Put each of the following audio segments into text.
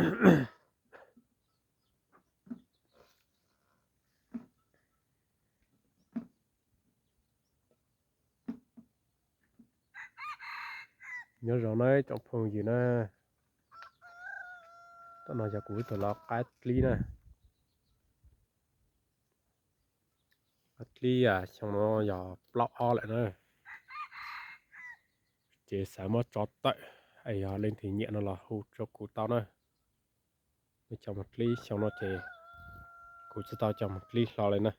Nyob zoo na tsoom phooj ywg na, tam no yog kuv ib tug los qab dlib na. Qab dlib xyoo no yog plaub ob lawm na, ces xav muab tso tawm, es yog leej twg nyiam no los hu rau kuv tau na. Cov mus dlib xyoo no ces kuv tsis tau cov mus dlib hlo li na.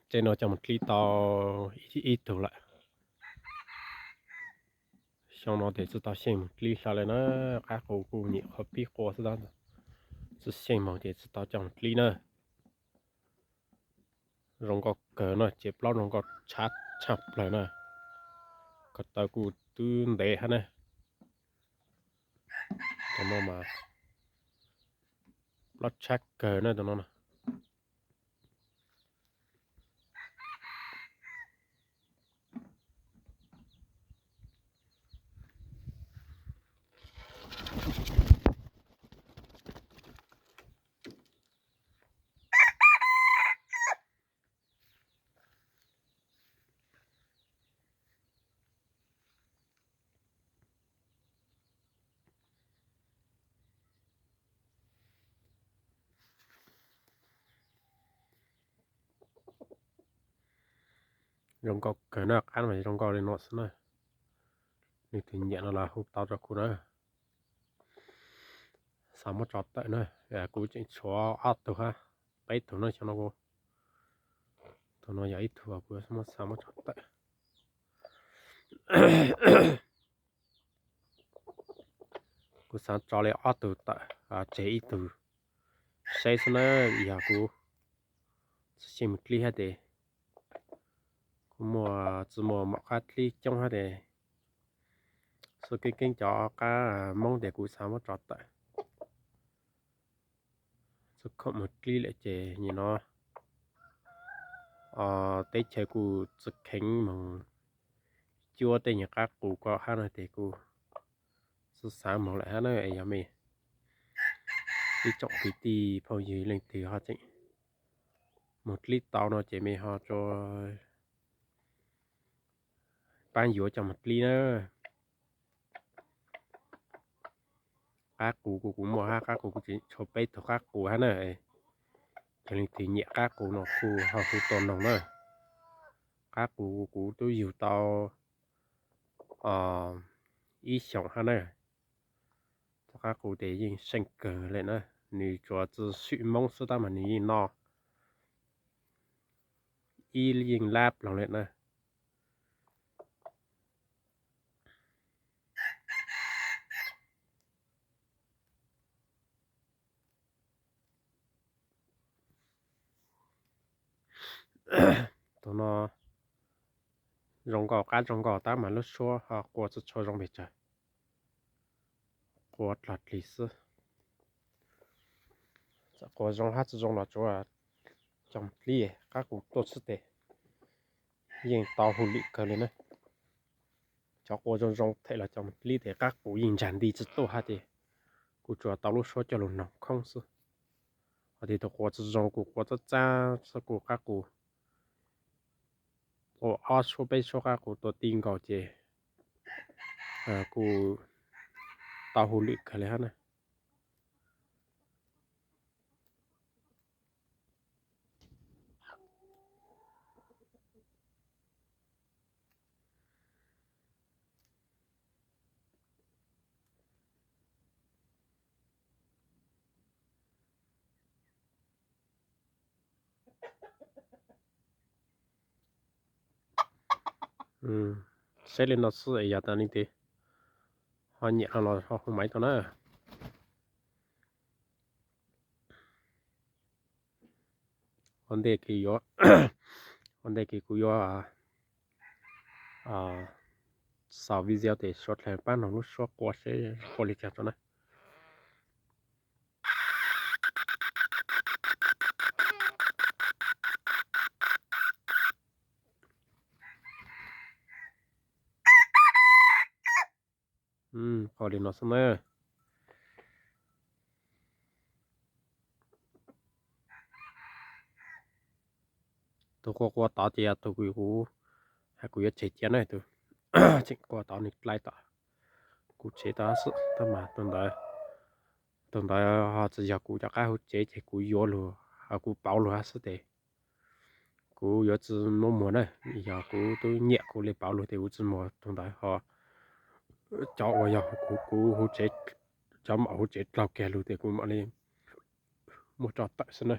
Tej no cov mus dlib tau ib tug lawm. Xyoo no ces tsis tau xyeej mus dlib hlo li na, qab qus kuj nyuam qhuav pib qua xwb ntag, tsis xyeej moog ces tsis tau cov mus dlib na. Zoo nkauj kawg na, ces plaub zoo nkauj tshab tshaj plaws na. Ko taw kuj twb ntev hab na. Tus no mas plaub tshab kawg na tus no na. Zoo nkauj kawg na, qab mas zoo nkauj li no xwb na. Leej twg nyiam no los hu tau rau kuv na. Xav muab tso tawm na, kuv tseem tshuav ob tug hab, peb tug no xyoo no kuv, tus no yog ib tug kuv xav muab tso tawm. Kuv xav tso li ob tug tawm, tseg ib tug saib xwb na, yog kuv tsis xyeej mus dlib hab tes, kuv muaj tsis muaj mom qab dlib coob hab tes, xub keeb keeb cov qab Moob tes kuv xav muab tso tawm. Txug khoom mus dlib lawm ces nim no teb chaws kuj tsis kheev moog cuab tej nyuag qab qus ko hab no tes kuj tsis xav moog lawm hab na. Es yog mej ib tsoom kwv tij phooj ywg leej twg ho tseem mus dlib tau no ces mej ho tso paab yuav coj mus dlib na. Qab qus kuj kuv muaj hab, qab qus kuv tseem tshuav peb tug qab qus hab na. Yog leej twg nyiam qab qus no kuj ho hu tuaj noog na. Qab qus kuv tub yug tau ib xyoos hab na. Cov qab qus tes yeej seej kawg le na, nws tsuas tsi swm Moob xwb tab mas nws yeej noj ib yeej lab ploog le na. Tus no zoo nkauj, qab zoo nkauj tab mas lub suab ho qua tsis tshua zoo pes tsawg, qua dlog dlig xwb. Txawm qua zoo hab tsis zoo los tsuav coj mus dlib, qab qus tuaj xwb tes yeej tau hauj lwm kawg li na. Cov qua zoo zoo them los coj mus dlib tes qab qus yeej ntsag nti tsis tuaj hab tes kuv tsuas tau lub suab coj lug noog khoob xwb. Ho tes tus qua tsis zoo kuj qua txab txab xwb, kuj qab qus qua ob suab peb suab qab qus tuaj ti nkaus ces kuj tau hauj lwm kawg li hab na. Saib li no xwb es yog tas leej twg ho nyiam no los ho hu maiv tau na. Ua ntej kis yuav, ua ntej kis kuv yuav xaus video tes suav dlawg pab noog lub suab qua seb qua li cas tso na. Qua li no xwb na. Tus quaj quaj tod ces yog tus kuv, kuv yuav tseg cia na, tus tseem quaj tod nws dai tom kuv tsev tod xwb tab mas tus ntawd, tus ntawd ho tsis yog kuv cov qab hauv tsev ces kuv yuav luag, kuv pauv luag xwb tes kuv yuav tsis muab muag na. Yog kuv twb nyiam kuv li pauv luag tes kuv tsis muag tus ntawd ho. Cov uas yog kuv hauv tsev, cov mam hauv tsev dlaug kiag lug tes kuv mam li muab tso tawm xwb na.